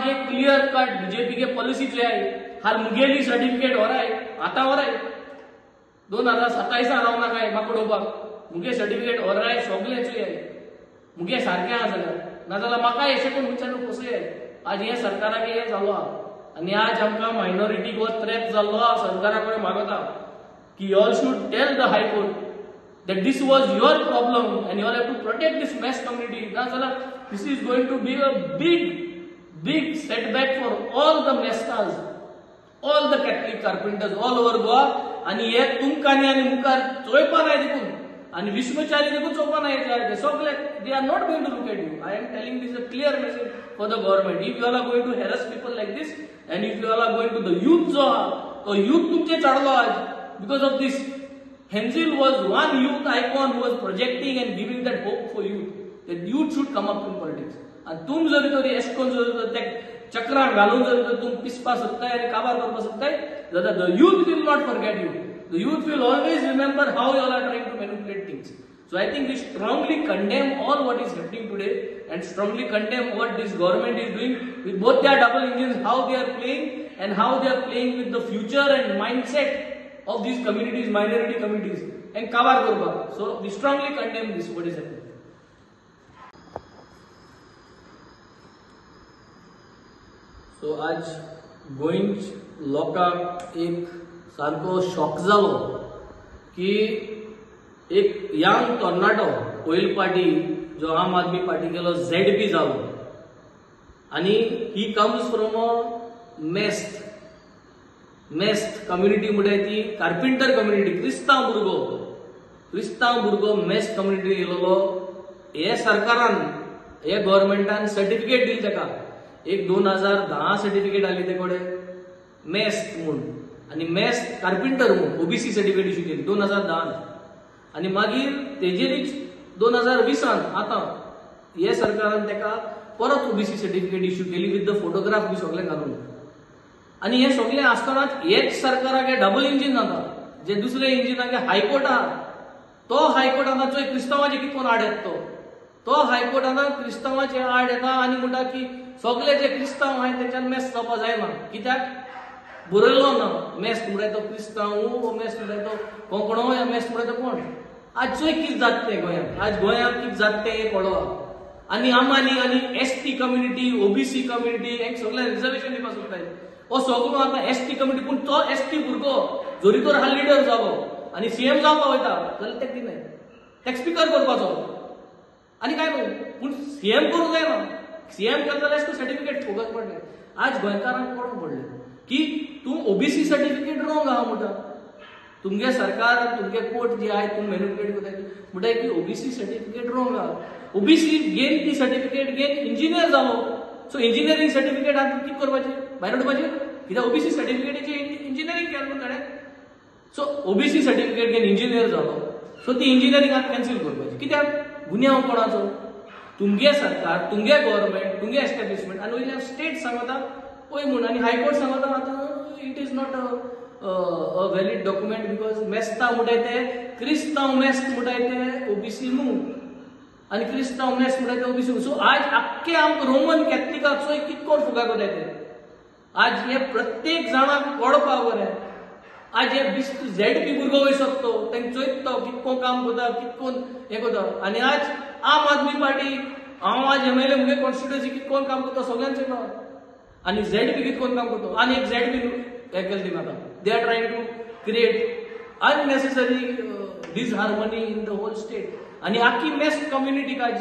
आज एक clear cut BJP के पॉलिसी जो आहे हाल मुगेली सर्टिफिकेट होराय आतां होराय 2027 रावना काय म्हाका उडोवपाक मुगे सर्टिफिकेट होराय सगळें चोय मुगे सारकें आहा जाल्यार नाजाल्यार म्हाका अशें कोण विचारून कसोय. आज हे सरकाराक हे जालो आहा आनी आज आमकां मायनॉरिटीक हो थ्रेट जाल्लो आहा. सरकारा कडेन मागता की you all should tell the high court that this was your problem and you all have to protect this mass community. नाजाल्यार this is going to be a big big setback for all the mestas, all the Catholic carpenters all over Goa. आनी हे तुमकां आनी मुखार चोयपा नाय देखून आनी विष्णुचारी देखून चोवपा नाय सगळे they are not going to look at you. I am telling this a clear message for the government. If you all are going to harass people like this and if you all are going to the youth जो आहा तो youth तुमचे चडलो आज because of this. Henzil was one youth icon who was projecting and giving that hope for youth, that youth should come up in politics. आनी तुम जरी तरी एशकोन जरी तर ते चक्रान घालून जरी तर तुम पिसपा सोदताय आनी काबार करपा सोदताय जाल्यार the youth will not forget you. The youth will always remember how you all are trying to manipulate things. So I think we strongly condemn all what is happening today and strongly condemn what this government is doing with both their double engines, how they are playing and how they are playing with the future and mindset of these communities, minority communities, and kabar korba. So we strongly condemn this what is happening. So आज गोंयच लोकांक एक सारको shock जालो की एक young तरणाटो पयल party जो आम आदमी पार्टी गेलो झेड पी जालो आनी he comes from a Mest Mest community म्हणटाय ती कार्पेंटर कम्युनिटी. क्रिस्तांव भुरगो, क्रिस्तांव भुरगो मेस्त कम्युनिटी येयलेलो. हे सरकारान हे गव्हर्मेंटान सर्टिफिकेट दिली ताका एक 2010 सर्टिफिकेट आली ते कडेन मेस्त म्हूण आनी मेस्त कार्पेंटर म्हूण ओबीसी सर्टिफिकेट इश्यू केली 2010. आनी मागीर तेजेरीच 2020 आतां हे सरकारान ताका परत ओबीसी सर्टिफिकेट इश्यू केली विथ the photograph बी सगळें घालून. आनी हे सगळें आसतनाच हेच सरकाराक हे डबल इंजीन जाता जे दुसरे इंजिनाक हायकोर्ट आहा तो हायकोर्ट आतां चोय क्रिस्तांवाचे कितकोन आड येता तो हायकोर्ट आतां क्रिस्तांवाचे आड येता आनी म्हणटा की सगळे जे क्रिस्तांव आहाय तेंच्यान मेस्त जावपा जायना. कित्याक बरयलो ना मेस्त म्हणटाय तो क्रिस्तांव, मेस्त म्हणटाय तो कोंकणो, या मेस्त म्हणटाय तो कोण. आज चोय कितें जाता तें गोंयांत, आज गोंयांत कितें जाता तें हें पळोवप. आनी आमानी आनी S T community, OBC community हेंक सगळें रिजर्वेशन दिवपाक सोदताय. हो सगळो आतां एस टी कम्युनिटी पूण तो एस टी भुरगो जरी तर हा लिडर जालो आनी सीएम जावपाक वयता जाल्यार तेका दिनाय, तेका स्पिकर करपाचो आनी काय न्हू पूण सीएम करूंक जायना. सीएम केलो जाल्यार सर्टिफिकेट फोगत पडलें. आज गोंयकारांक कळोंक पडलें की तूं ओबीसी सर्टिफिकेट रोंग आहा म्हणटा तुमगे सरकार आनी तुमगे कोर्ट जी आहाय तूं मॅनिपुलेट करताय म्हणटाय की ओबीसी सर्टिफिकेट रोंग आहा. ओबीसी घेन ती सर्टिफिकेट घेन इंजिनियर जालो सो इंजिनियरींग सर्टिफिकेट आतां कितें करपाचें भायर उडोवपाचें कित्याक ओबीसी सर्टिफिकेटीची इंजिनियरींग केलें म्हणून ताणें. सो ओबीसी सर्टिफिकेट घेन इंजिनियर जालो सो ती इंजिनियरींग आतां कॅन्सील करपाची. कित्याक गुन्यांव कोणाचो? तुमगे सरकार, तुमगे गव्हर्मेंट, तुमगे एस्टॅब्लिशमेंट आनी वयल्यान स्टेट सांगता पळय म्हूण आनी हायकोर्ट सांगता आतां it is not a valid document because मेस्ता म्हणटाय ते क्रिस्तांव मेस्त म्हणटाय ते ओबीसी न्हू आनी क्रिस्तांव मेस्त म्हणटाय ते ओबीसी. सो आज आख्खे आमकां रोमन कॅथलिकाक चोय कितको फुगार करताय ते. आज हे प्रत्येक जाणाक कळपाक बरें. आज हे बिस्त झेड पी भुरगो वय शकतो तेंका चोयत तो कितको काम करता कितको हें करता. आनी आज आम आदमी पार्टी हांव आज एम एल ए मुगे कॉन्स्टिट्युएन्सी कितकोन काम करता सगळ्यांचे चेयला आनी झेड पी कितकोन काम करता आनी एक झेड पी हें केलें तेमी आतां they are trying to create unnecessary disharmony in the whole state. आनी आख्खी मेस्त कम्युनिटीक आज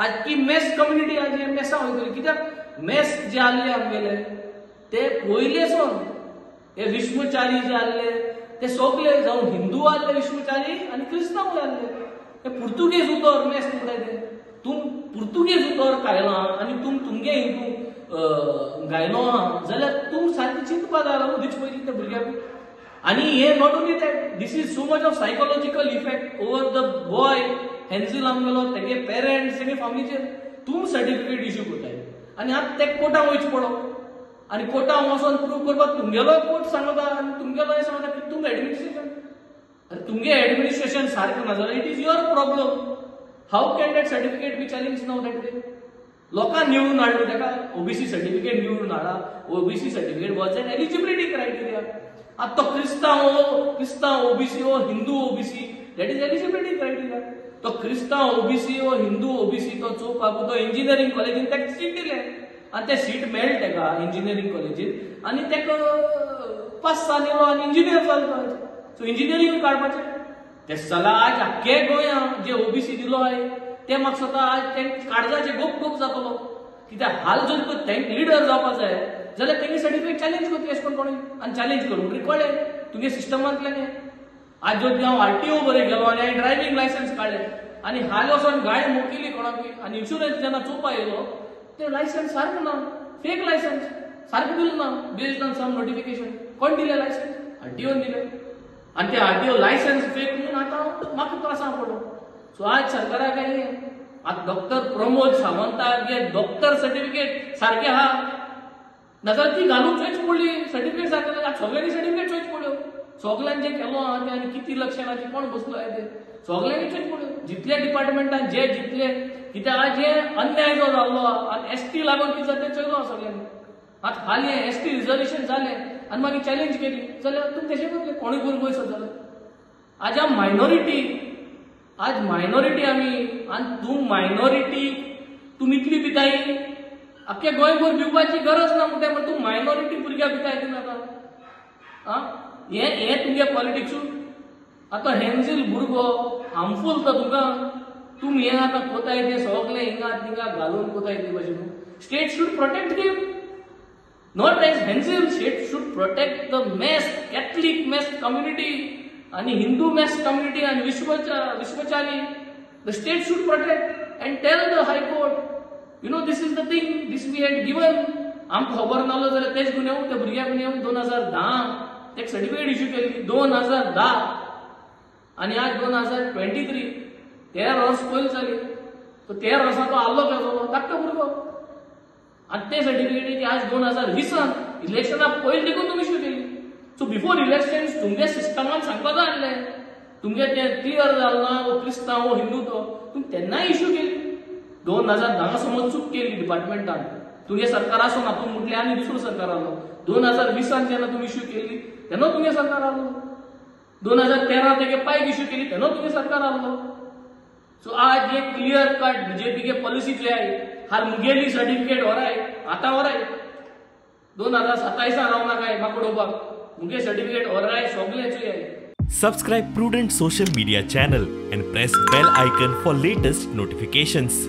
आख्खी मेस्त कम्युनिटी आज हे मेसां वयतली. कित्याक मेस्त जे आहले आमगेले ते पयलेसून हे विष्णुचारी जे आहले ते सगळे जावं हिंदू आहले विष्णुचारी आनी क्रिस्तांव आहले. हे पुर्तुगेज उतर मेस्त म्हणटाय ते तूं पुर्तुगेज उतर कायलां आनी तूं तुमगे हिंदू गायलो आहा जाल्यार तूं सारकें चिंतपा जाय न्हू दिवचे पयलीं त्या भुरग्याक. आनी हे not only that this is so much of psychological effect over the boy Henzil आमगेलो तेगे पेरंट्स तेगे फामिलीचेर. तूं सर्टिफिकेट इश्यू करताय आनी आतां तेका कोर्टान वयचें पडो आनी कोर्टान वचोन प्रूव करपाक तुमगेलो कोर्ट सांगता आनी तुमगेलो हें सांगता की तूं एडमिनिस्ट्रेशन अरे तुमगे एडमिनिस्ट्रेशन सारकें ना जाल्यार it is your problem. How can that certificate be challenge now that way? लोकांक निवडून हाडलो ताका ओबीसी सर्टिफिकेट निवडून हाडा. OBC certificate was an eligibility criteria. आतां तो क्रिस्तांव ओबीसी हो Hindu OBC, that is eligibility criteria. तो क्रिस्तांव ओबीसी हो हिंदू ओबीसी तो चोवपाक तो इंजिनियरींग कॉलेजीन ताका सीट दिलें आनी तें सीट मेळ्ळें ताका इंजिनियरींग कॉलेजीन आनी ताका पास जालो आनी इंजिनियर जालो. सो इंजिनियरींग काडपाचें ते सला आज आख्खे गोंया जे ओबीसी दिलो आहे ते म्हाका स्वता आज तें काडजाचे गोप गोप जातलो. कित्याक हाल जर तेंक लिडर जावपा जाय जाल्यार तेंगे सर्टिफिकेट चॅलेंज करता एशें कोण कोणूय आनी चॅलेंज करूं कळ्ळें तुगे सिस्टमांतल्यान. आज जर हांव आरटीओ बरें गेलो आनी हांवें ड्रायव्हींग लायसन्स काडलें आनी हाल वचोन गाडी मोकिली कोणाकूय आनी इन्शुरन्स जेन्ना चोवपा येयलो तें लायसन्स सारकें ना, फेक लायसन्स सारकें दिलें ना बेस्ड ऑन सम नोटिफिकेशन. कोण दिलें लायसन्स? आरटीओन दिलें आनी तें आरटीओ लायसन्स फेक म्हणून आतां म्हाका त्रासां पडलो. सो आज सरकाराक काय आतां डॉक्टर प्रमोद सावंताक हे डॉक्टर सर्टिफिकेट सारकें आहा नाजाल्यार ती घालून चोयच पडली सर्टिफिकेट सारकें. आतां सगळ्यांनी सर्टिफिकेट चोयच पडल्यो. सगल्यांनी जें केलो आहा तें आनी कितें इलेक्शनाचें कोण बसलो आहा तें सगल्यांनी चोयच पडल्यो. जितले डिपार्टमेंटान जे जितले कित्याक आज हे अन्याय जो जाल्लो आहा आनी एस टी लागून कितें जाता तें चोयलो आहा सगल्यांनी. आतां हालीं हें एस टी रिजर्वेशन जालें आनी मागीर चॅलेंज केली जाल्यार तुमी तशें करतले कोणूय भुरगो वयसर जालो. आज हांव मायनॉरिटी, आज मायनॉरिटी आमी आनी तूं मायनॉरिटी तूं इतली भिताय आख्खे गोंयभर भिवपाची गरज ना म्हणटा पण तूं मायनॉरिटी भुरग्याक भिताय तूं आतां आं हें हें तुमगे पॉलिटिक्सू. आतां हेन्झील भुरगो हार्मफूल तो तुमकां. तुमी हें आतां कोताय तें सगलें हिंगा थिंगा घालून कोताय ते भाशेन. State should protect him, not as Henzil. State should protect the mass Catholic mass community आनी हिंदू मॅस कम्युनिटी आनी विश्वचारी. The state should protect and tell the high court, you know this is the thing, this we had given. आमकां खबर नासलो जाल्यार तेच गुन्यांव त्या भुरग्याक गुन्यांव 2010 तेका सर्टिफिकेट इश्यू केली 2010 आनी आज 2023 13 वर्स पयलीं जाली. तो 13 वर्सां तो आहलो केसो धाकटो भुरगो आनी ते सर्टिफिकेटी आज 2020 इलेक्शना पयलीं देखून तुमी इश्यू केली. सो बिफोर इलेक्शन तुमगे सिस्टमान सांगपा जाय आसलें तुमगे तें क्लियर जालें ना वो क्रिस्तांव वो हिंदू तो तुमी तेन्नाय इश्यू केली. 2010 समज चूक केली डिपार्टमेंटान. तुमगे सरकार आसो ना तूं म्हटलें आनी दुसरो सरकार आलो. 2020 जेन्ना तुमी इश्यू केली तेन्ना तुमगे सरकार आसलो. 2013 तेगे पायक इश्यू केली तेन्ना तुमगे सरकार आसलो. सो आज एक क्लियर कट बीजेपी के पॉलिसी जे आहे हाल मुगेली सर्टिफिकेट व्हराय आतां व्हराय 2027 रावना काय म्हाका उडोवपाक मुगे सर्टिफिकेट व्हराय सगळें चोय. Subscribe Prudent social media channel and press bell icon for latest notifications.